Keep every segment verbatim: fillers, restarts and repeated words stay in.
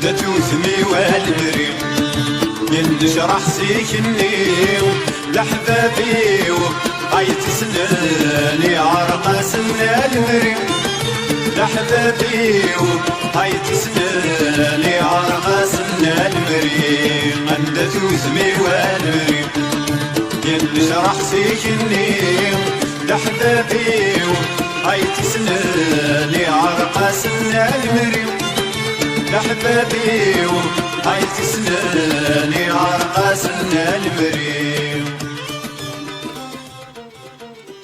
Tewtem-iw a lemri, yennecraḥ zik-nni, leḥbab-iw ay t-ssnen iɛerqasen a lemri. Leḥbab-iw ay t-ssnen iɛerqasen a lemri. Anda tewtem-iw a lemri, yennecraḥ zik-nni, leḥbab-iw ay t-ssnen iɛerqasen a lemri. Leḥbab-iw ay t-ssnen iɛerqasen a lemri.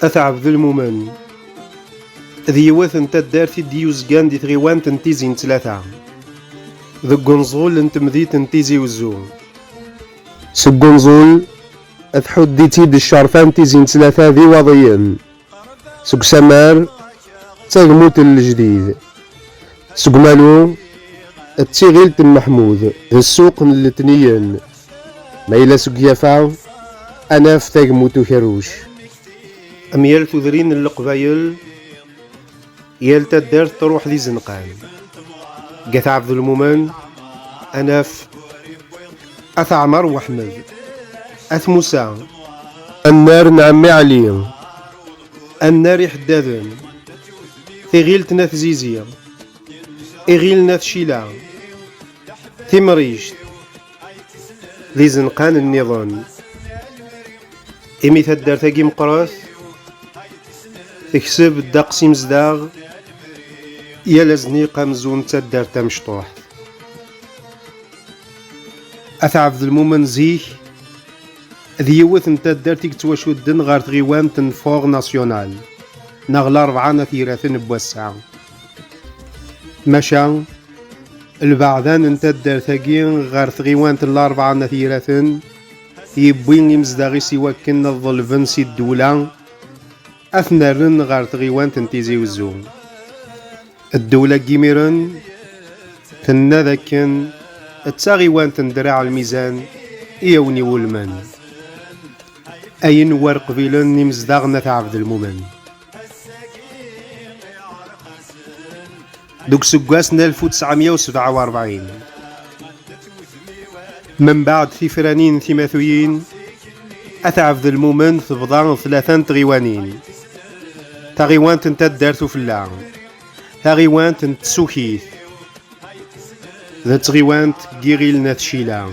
At Ɛebdelmumen, d yiwet n taddart i d-yuzgan di tɣiwant n Tizi n Tlata, deg unẓul n temdint n Tizi Wezzu. Seg unẓul, tḥudd-itt-id ccerfa n Tizi n Tlata d Iwaḍiyen. Seg usamar, d tagmut n lejdid. Seg umalu, d tiɣilt n Meḥmud, d ssuq n letniyen. Ma yella seg ugafa, ad naf tagmut ukerruc. Am yal tudrin n leqbayel, yal taddart truḥ d izenqan. Deg At Ɛebdelmumen, ad naf At Ɛmer Weḥmed, At Musa, annar n Ɛemmi Ɛli, annar Iḥeddaden, tiɣilt n At Zizi, iɣil n At Cila, Timrict, d izenqan nniḍen. Imi taddart-agi meqqret, tekseb ddeqs imezdaɣ, yal azniq amzun d taddart tamecṭuḥt. At Ɛebdelmumen zik, d yiwet n taddart i yettwacudden ɣer tɣiwant n Fort National, neɣ Larebɛa n At Yiraten n wass-a. Maca, lbeɛdan n taddart-agi ɣer tɣiwant n Larebɛa n At Yiraten, yewwi imezdaɣ-is i wakken ad ḍelben si ddewla ad ten-rren ɣer tɣiwant n Tizi Wezzu. Ddewla n yimiren tenna d akken d taɣiwant n Draɛ Lmizan i awen-iwulmen. Ayen war qbilen imezdaɣ n At Ɛebdelmumen. Deg useggas n alef u tesɛemya u sebɛa u rebɛin, membeɛd tifranin timatuyin, At Ɛebdelmumen tebḍa tlata n tɣiwanin. Taɣiwant n taddart ufella, taɣiwant n tsukit, d tɣiwant n yiɣil n At Cila.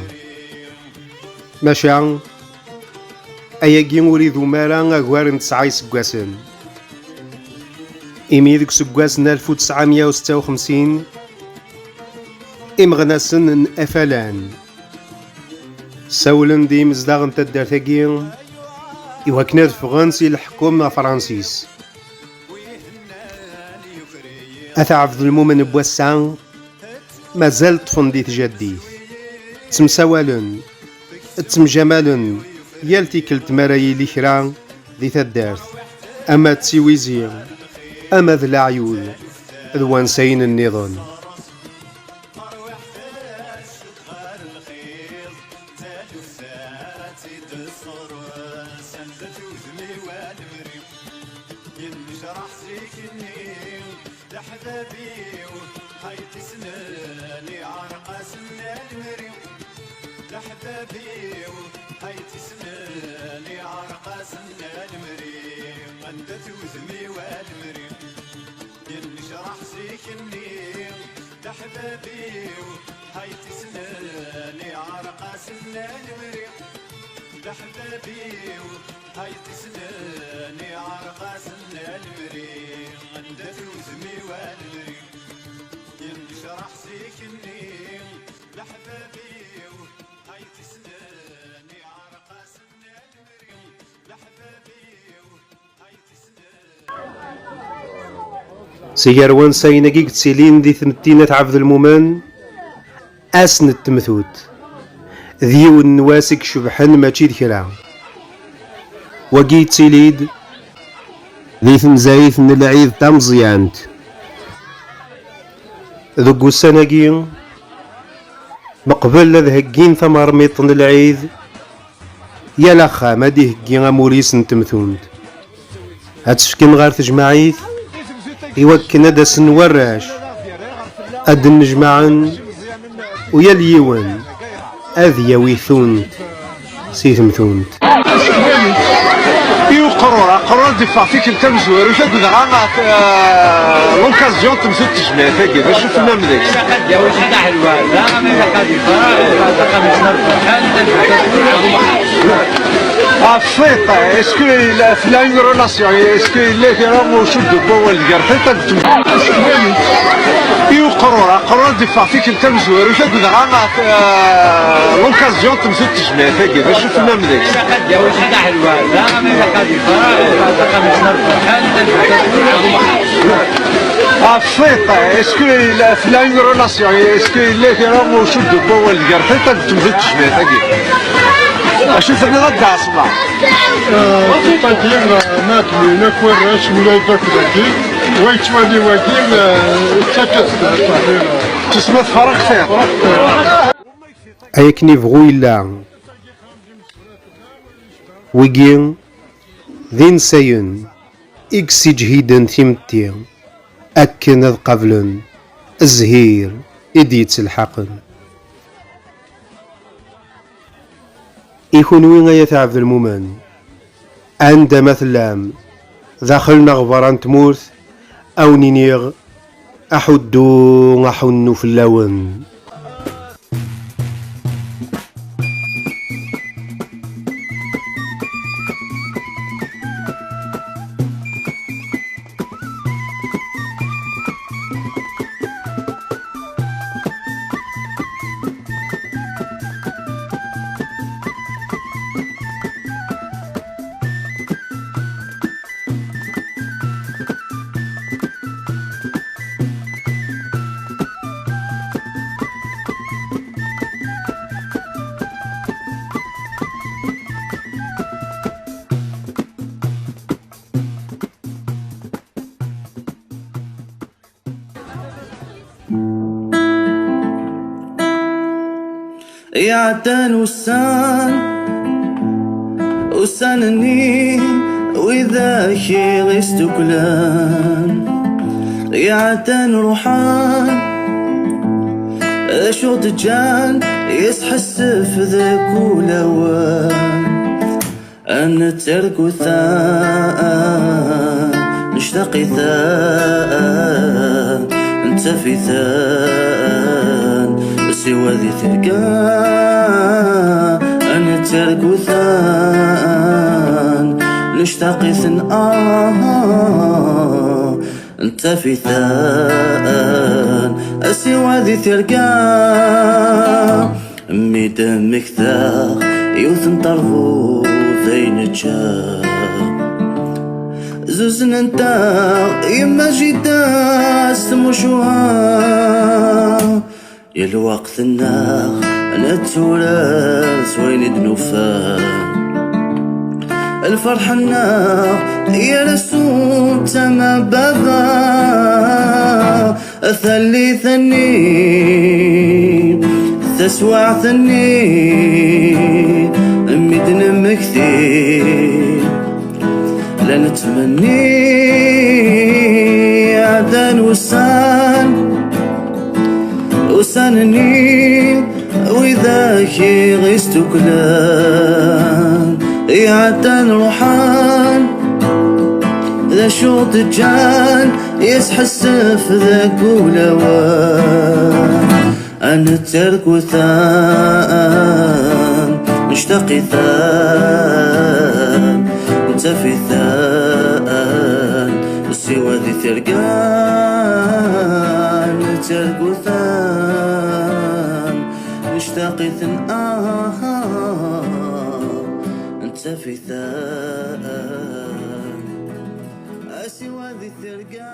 Maca, ayagi ur idum ara agar n tesɛa iseggasen. Imi deg useggas n alef u tesɛemya u setta u xemsin, imeɣnasen n Afalan ssawlen-d i yimezdaɣ n taddart-agi i wakken ad ffɣen si leḥkem afransis. At Ɛebdelmumen n wass-a, mazal ṭṭfen di tjaddit. Ttemsawalen, ttemjamalen, yal tikkelt mi ara yili kra di taddart, ama d tiwizi, ama d leɛyud, d wansayen nniḍen. Yennecraḥ zik-nni, d aḥbab-iw, ay t-issnen iɛerqasen n lemri. D aḥbab-iw, ay t-issnen iɛerqasen n lemri. Anda-t wudem-iw a lemri? Yennecraḥ zik-nni, d aḥbab-iw, ay t-issnen iɛerqasen n lemri. D aḥbab-iw, ay t-issnen iɛerqasen n lemri. Anda-t wudem-iw a lemri? Yennecraḥ zik-nni, d aḥbab-iw, ay t-issnen iɛerqasen n lemri. D aḥbab-iw, ay t-issnen. Si gar wansayen-agi i yettilin di tmetti n At Ɛebdelmumen, ass n temtut, d yiwen n wass i icebḥen mačči d kra. Wagi yettili-d di tnezzayt n lɛid tameẓyant. Deg ussan-agi, meqbel ad heggin tamermiṭ n lɛid, yal axxam ad iheggi amur-is n temtunt. Ad tt-fken ɣer tejmaɛit i wakken ad d-asen warrac, ad d-nnejmaɛen, U yal yiwen ad yawi tunt si temtunt. I uqrur, aqrur ad d-iffeɣ tikkelt tamezwarut, akked dɣa, eh, l'occasion n temtunt tejmaɛt-agi, d acu tennam deg-s? Ilaq ad yawi ciṭaḥ lweɛda, ilaq ad yefreḥ, ilaq ad yesnerfeḥ. Ɣef tiṭ, est-ce que la, tella une relation, est-ce que yella kra n ucudd n wawal gar tiṭ d temtunt? I uqrur, aqrur ad d-iffeɣ tikkelt tamezwarut, akked dɣa, eh, l'occasion n temtunt tejmaɛt-agi, d acu tennam deg-s? Ilaq ad yawi ciṭaḥ lweɛda, ilaq ad yefreḥ, ilaq ad yesnerfeḥ. Ɣef tiṭ, est-ce que la, tella une relation, est-ce que yella kra n ucudd n wawal gar tiṭ d temtunt tejmaɛt-agi? Acu tenniḍ a Dda Ɛeṣma? Eh, tiṭ-agi, eh, ma kemmlen akk warrac, ula d akk dagi, wa yettwali wagi, eh, d takast, eh, teɛni, eh, tusma tefreq tiṭ. Ay akken ibɣu yella. Wigi d insayen i yessiǧhiden timetti akken ad qablen zzhir i d-yettelḥaqen. I kunwi ay at Ɛebdelmumen, anda ma tellam, daxel neɣ berra n tmurt, a wen-iniɣ aḥuddu aḥunnu fell-awen. Iɛeddan ussan, ussan-nni widak i ɣ-isduklen. Iɛeddan ruḥen, acu d-ǧǧan yesḥessef deg ulawen. Nettargu-ten, nectaq-iten, nettaf-iten, siwa di tirga. Nettargu-ten, nectaq-iten, ah, nettaf-iten, siwa di tirga. Mi d-mmektaɣ yiwet n terbut ay nečča, zuznent-aɣ yemma jida s tmucuha. Yal lweqt-nneɣ netturar s wayen i d-nufa. Lferḥ-nneɣ yerra s tama baba. Tallit-nni, taswiɛt-nni, mi d-nemmekti, la nettmenni. Ɛeddan ussan, ussan-nni, widak i ɣ-isduklen. Iɛeddan ruḥen, d acu d-ǧǧan yesḥessef deg ulawen. Nettargu-ten, nectaq-iten, nettaf-iten, siwa di tirga. Nettargu-ten, nectaq-iten, ah, nettaf-iten, siwa di tirga.